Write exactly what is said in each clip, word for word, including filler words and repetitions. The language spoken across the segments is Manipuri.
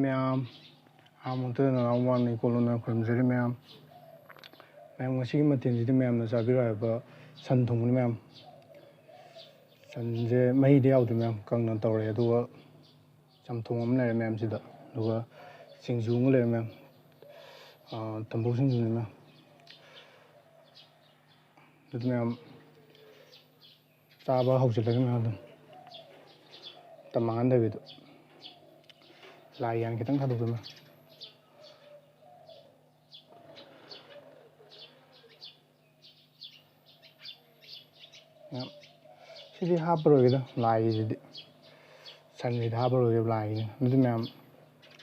ꯃꯌꯥꯝ, ꯑꯍꯥꯟꯕ ꯃꯛꯇꯗ ꯅꯅꯥꯎ ꯃꯥꯡꯅ ꯏꯀꯣꯟ ꯂꯣꯟꯅ ꯈꯨꯔꯨꯝꯖꯔꯤ ꯃꯌꯥꯝ꯫ ꯃꯌꯥꯝ, ꯉꯁꯤꯒꯤ ꯃꯊꯦꯜꯁꯤꯗꯤ ꯃꯌꯥꯝꯅ ꯆꯥꯕꯤꯔꯣ ꯍꯥꯏꯕ ꯁꯟ ꯊꯣꯡꯕꯅꯤ ꯃꯌꯥꯝ꯫ ꯁꯟꯁꯦ ꯃꯍꯤꯗꯤ ꯌꯥꯎꯗꯦ ꯃꯌꯥꯝ, ꯀꯪꯅ ꯇꯧꯔꯦ꯫ ꯑꯗꯨꯒ ꯆꯝꯊꯣꯡ ꯑꯃ ꯂꯩꯔꯦ ꯃꯌꯥꯝꯁꯤꯗ, ꯑꯗꯨꯒ ꯁꯤꯡꯖꯨ ꯑꯃ ꯂꯩꯔꯦ ꯃꯌꯥꯝ꯫ ꯑꯥ, ꯊꯝꯕꯧ ꯁꯤꯡꯖꯨꯅꯤ ꯃꯌꯥꯝ꯫ ꯑꯗꯨꯗꯤ ꯃꯌꯥꯝ, ꯆꯥꯕ ꯍꯧꯖꯤꯜꯂꯒꯦ ꯃꯌꯥꯝ ꯑꯗꯨꯝ꯫ ꯃꯇꯝ ꯃꯥꯡꯍꯟꯗꯕꯤꯗ꯫ ꯂꯥꯏ ꯌꯥꯟ ꯈꯤꯇꯪ ꯊꯥꯗꯣꯛꯇꯅ꯫ ꯃꯌꯥꯝ, ꯁꯤꯗꯤ ꯍꯥꯞꯄꯔꯣꯏꯒꯦꯗ, ꯂꯥꯏꯒꯤꯁꯤꯗꯤ꯫ ꯁꯟꯁꯤꯗꯤ ꯍꯥꯞꯄꯔꯣꯏꯒꯦ ꯂꯥꯏꯒꯤꯁꯤꯅ꯫ ꯑꯗꯨꯗꯤ ꯃꯌꯥꯝ,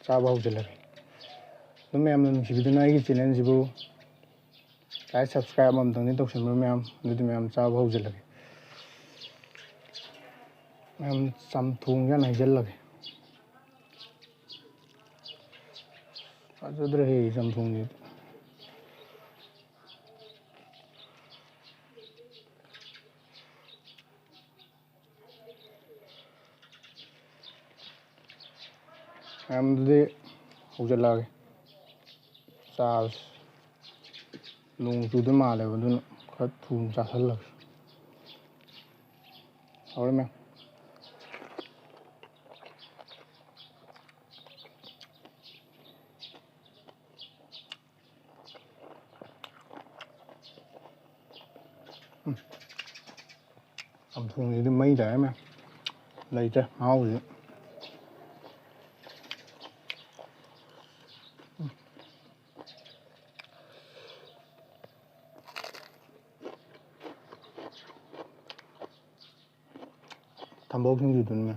ꯆꯥꯕ ꯍꯧꯖꯤꯜꯂꯒꯦ꯫ ꯑꯗꯨꯝ ꯃꯌꯥꯝꯅ ꯅꯨꯡꯁꯤꯕꯤꯗꯨꯅ ꯑꯩꯒꯤ channelꯁꯤꯕꯨ like, subscribe ꯑꯃꯃꯝꯇꯪꯗꯤ ꯇꯧꯁꯟꯕꯤꯔꯣ ꯃꯌꯥꯝ꯫ ꯑꯗꯨꯗꯤ ꯃꯌꯥꯝ, ꯆꯥꯕ ꯍꯧꯖꯤꯜꯂꯒꯦ꯫ ꯃꯌꯥꯝ, ꯆꯝꯊꯣꯡꯁꯦ ꯍꯥꯟꯅ ꯍꯩꯖꯤꯜꯂꯒꯦ꯫ ꯐꯖꯗ꯭ꯔꯦꯍꯦ ꯆꯝꯊꯣꯡꯁꯤꯗꯤ꯫ ꯃꯌꯥꯝ, ꯑꯗꯨꯗꯤ ꯍꯧꯖꯤꯜꯂꯛꯑꯒꯦ ꯆꯥꯕꯁꯦ꯫ ꯅꯣꯡ ꯆꯨꯗꯣꯏ ꯃꯥꯜꯂꯦꯕ, ꯑꯗꯨꯅ ꯈꯔ ꯊꯨꯅ ꯆꯥꯁꯜꯂꯒꯦ꯫ ꯍꯧꯔꯦ ꯃꯌꯥꯝ꯫ ꯎꯝ꯫ ꯆꯝꯊꯣꯡꯁꯤꯗꯤ ꯃꯩ ꯇꯥꯔꯦ ꯃꯌꯥꯝ꯫ ꯂꯩꯇ꯭ꯔꯦ ꯃꯍꯥꯎꯁꯤꯗꯤ꯫ ꯎꯝ꯫ ꯊꯝꯕꯧ ꯁꯤꯡꯖꯨꯗꯨꯅꯦ꯫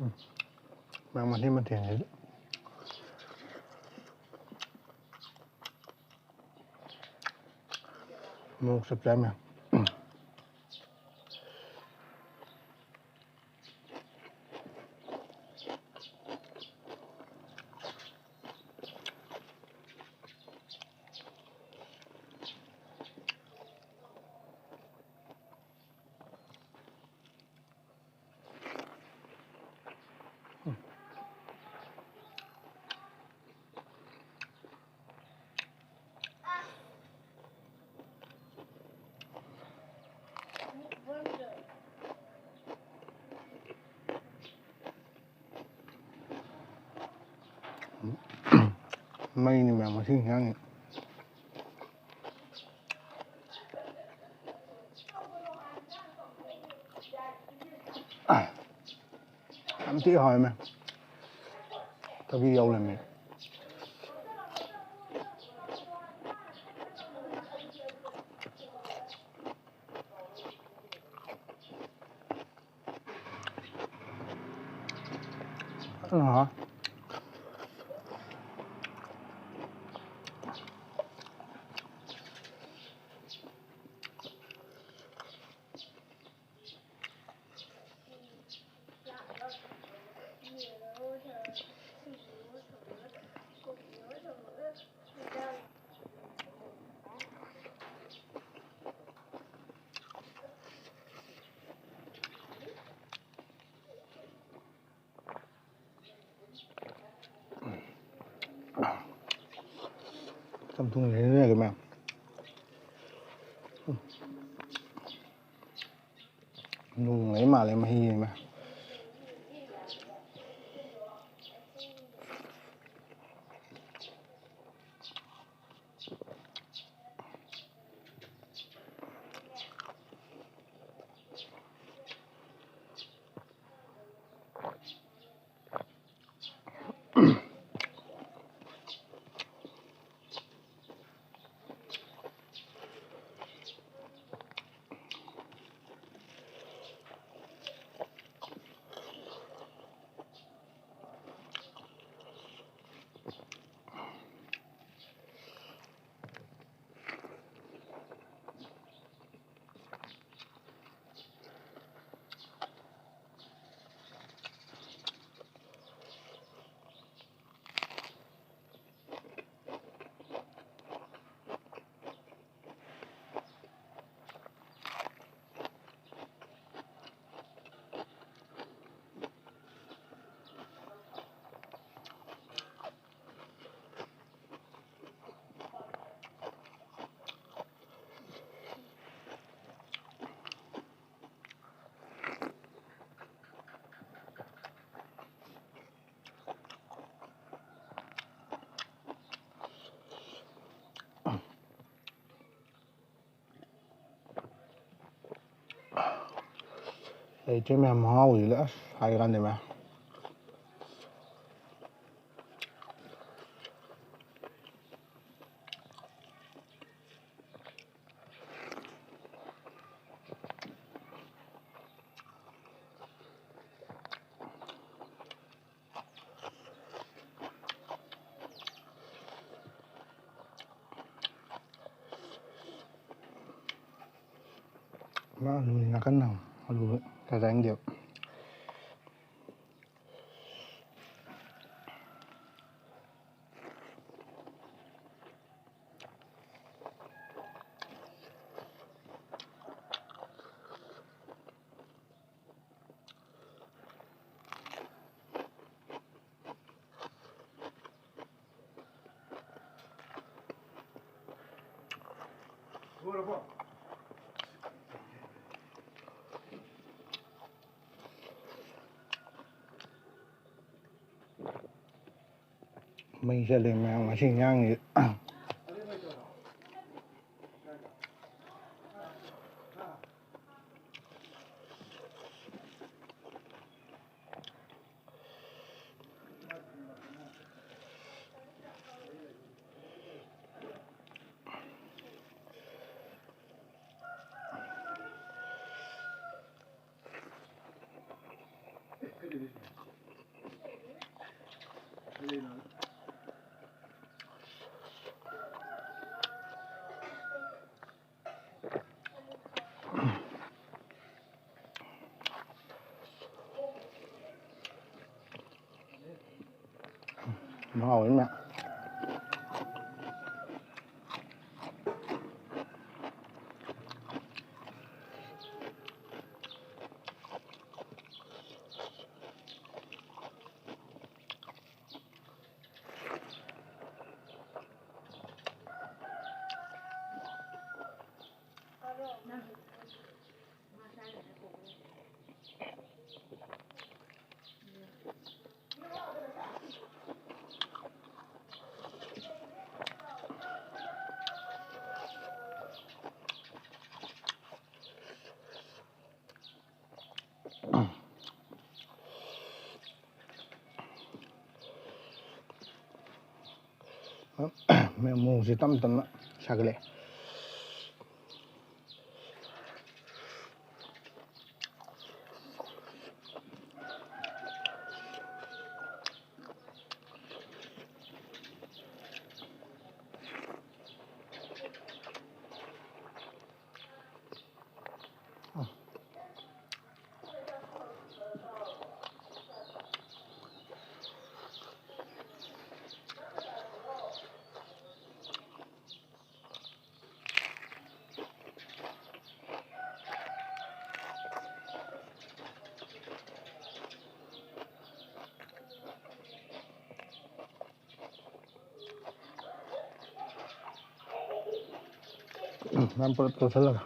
ꯎꯝ꯫ ꯃꯌꯥꯝ ꯃꯊꯦꯜ ꯃꯊꯦꯜꯁꯤꯗꯤ꯫ ꯃꯣꯔꯣꯛ ꯆꯞ ꯆꯥꯏ ꯃꯌꯥꯝ꯫ ꯃꯩꯅꯤ ꯃꯌꯥꯝ ꯉꯁꯤ ꯏꯟꯁꯥꯡꯁꯦ꯫ ꯌꯥꯝ ꯊꯤ ꯍꯥꯎꯋꯦ ꯃꯦꯝ꯫ ꯊꯕꯤ ꯌꯥꯎ ꯂꯩꯔꯝꯃꯦ꯫ ꯑꯥ꯫ ꯆꯝꯊꯣꯡꯁꯤꯅ ꯀꯩꯅꯣ, ꯅꯨꯡ ꯂꯩ ꯃꯥꯜꯂꯦ ꯃꯍꯤ ꯑꯃ꯫ ꯂꯩꯇ꯭ꯔꯦ ꯃꯌꯥꯝ, ꯃꯍꯥꯎꯁꯤꯗꯤ ꯑꯁ ꯍꯥꯏ ꯀꯥꯟꯗ ꯃꯌꯥꯝ꯫ ꯃꯥ ꯑꯂꯨ ꯅꯥꯀꯟꯗ ꯑꯂꯨ ꯀꯌꯥ ꯆꯥꯅꯤꯡꯗꯦꯕ꯫ ꯃꯩ ꯆꯠꯂꯦ ꯃꯌꯥꯝ ꯉꯁꯤ ꯏꯟꯖꯥꯡꯁꯤ꯫ ꯃꯍꯥꯎ ꯑꯃ꯫ ꯃꯣꯔꯣꯛꯁꯦ ꯇꯞꯅ ꯇꯞꯅ ꯁꯥꯒꯠꯂꯛꯑꯦ꯫ ꯎꯝ, ꯃꯌꯥꯝ ꯄꯨꯂꯞ ꯇꯣꯠꯁꯜꯂꯒ꯫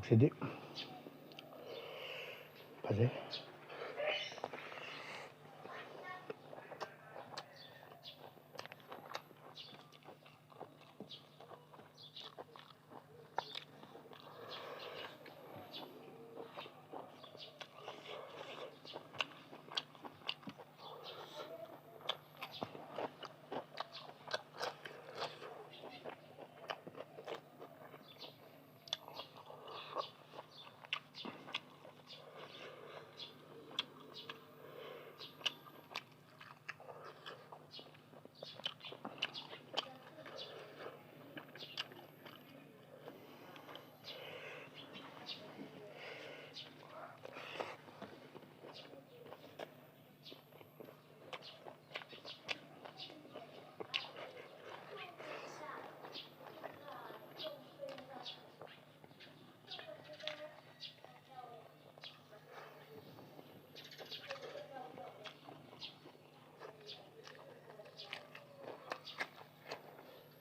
ꯁꯤꯗꯤ ꯐꯖꯩ꯫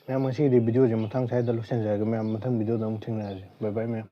ꯃꯌꯥꯝ, ꯉꯁꯤꯒꯤꯗꯤ videoꯁꯦ ꯃꯊꯪ ꯁ꯭ꯋꯥꯏꯗ ꯂꯣꯏꯁꯤꯟꯖꯔꯒꯦ꯫ ꯃꯌꯥꯝ, ꯃꯊꯪ videoꯗ ꯑꯃꯨꯛ ꯊꯦꯡꯅꯔꯁꯦ꯫ Bye bye ꯃꯌꯥꯝ꯫